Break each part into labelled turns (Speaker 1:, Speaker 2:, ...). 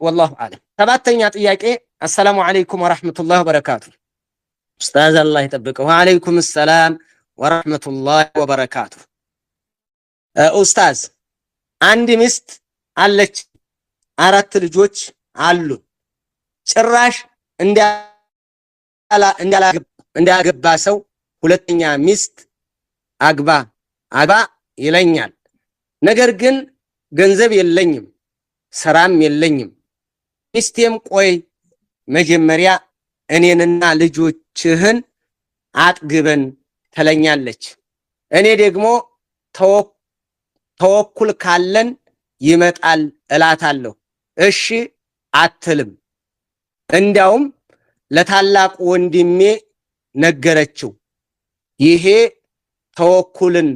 Speaker 1: والله أعلم። ሰባተኛ ጥያቄ፣ السلام عليكم ورحمة الله وبركاته። ኡስታዝ አላህ ይጠብቀው። وعليكم السلام ورحمة الله وبركاته። ኡስታዝ፣ አንድ ሚስት አለች፣ አራት ልጆች አሉ። ጭራሽ እንዳላገባ ሰው ሁለተኛ ሚስት አግባ አግባ ይለኛል። ነገር ግን ገንዘብ የለኝም፣ ስራም የለኝም። ሚስቴም ቆይ መጀመሪያ እኔንና ልጆችህን አጥግበን ትለኛለች። እኔ ደግሞ ተወኩል ካለን ይመጣል እላታለሁ። እሺ አትልም። እንዲያውም ለታላቁ ወንድሜ ነገረችው። ይሄ ተወኩልን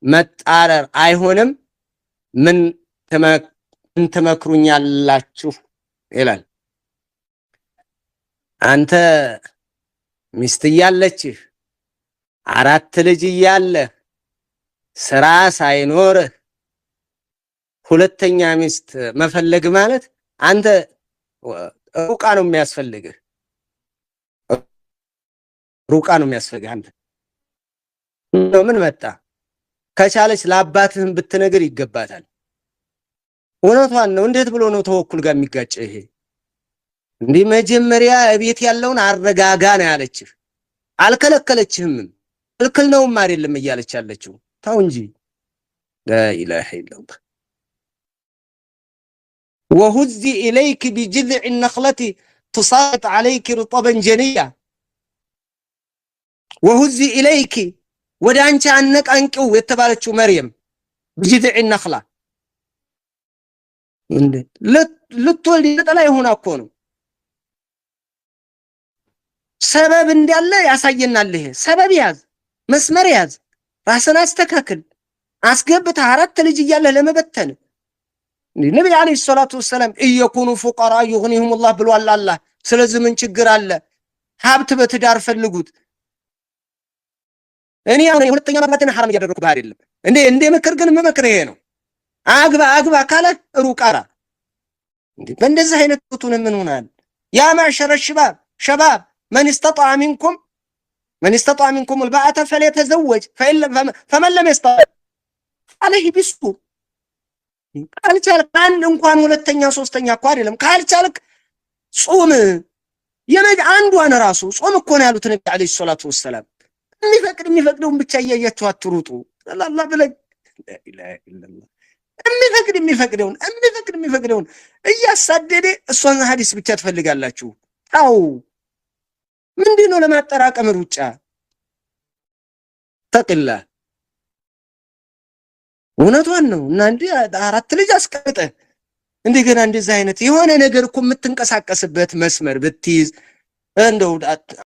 Speaker 1: መጣረር አይሆንም? ምን ትመክሩኛላችሁ? ይላል። አንተ ሚስት እያለችህ፣ አራት ልጅ እያለህ፣ ስራ ሳይኖርህ ሁለተኛ ሚስት መፈለግ ማለት አንተ ሩቃ ነው የሚያስፈልግህ። ሩቃ ነው የሚያስፈልግህ። አንተ ምን መጣ? ከቻለች ለአባትህም ብትነግር ይገባታል። እውነቷን ነው። እንዴት ብሎ ነው ተወኩል ጋር የሚጋጨ ይሄ? እንዲህ መጀመሪያ እቤት ያለውን አረጋጋ ነው ያለችህ። አልከለከለችህም። ክልክል ነውም አይደለም እያለች ያለችው። ተው እንጂ፣ لا إله إلا الله። وهزي إليك بجذع النخلة تساقط عليك رطبا جنيا። وهزي إليك ወደ አንቺ አነቃንቂው የተባለችው መርየም بجذع النخلة ልትወልድ ነጠላ የሆና እኮ ነው። ሰበብ እንዳለ ያሳየናል። ይሄ ሰበብ ያዝ፣ መስመር ያዝ፣ ራስን አስተካክል። አስገብተህ አራት ልጅ እያለህ ለመበተን፣ ነቢ عليه الصلاة والسلام إن يكونوا فقراء يغنهم الله ብሏል አላህ። ስለዚህ ምን ችግር አለ? ሀብት በትዳር ፈልጉት። እኔ አሁን የሁለተኛ ማግባትን ሐራም እያደረኩ አይደለም። እንደ ምክር ግን የምመክር ይሄ ነው። አግባ አግባ ካለ ሩቅ አራ በእንደዚህ አይነት ቱን ምን ሆናል? يا معشر الشباب شباب من استطاع منكم الباءة فليتزوج فمن لم يستطع فعليه بالصوم። ካልቻልክ አንድ እንኳን ሁለተኛ ሶስተኛ እኮ አይደለም፣ ካልቻልክ ጾም አንዷን ራሱ ጾም እኮ ነው ያሉት ነቢ عليه الصلاة والسلام። የሚፈቅድ የሚፈቅደውን ብቻ እያያችሁ አትሩጡ። አላህ ብለህ لا إله إلا الله። የሚፈቅድ የሚፈቅደውን የሚፈቅድ የሚፈቅደውን እያሳደደ እሷን ሀዲስ ብቻ ትፈልጋላችሁ። ታው ምንድን ነው ለማጠራቀም ሩጫ? ተቅላ እውነቷን ነው። እና እንዲህ አራት ልጅ አስቀምጠህ እንደገና እንደዚህ አይነት የሆነ ነገር እኮ የምትንቀሳቀስበት መስመር ብትይዝ እንደው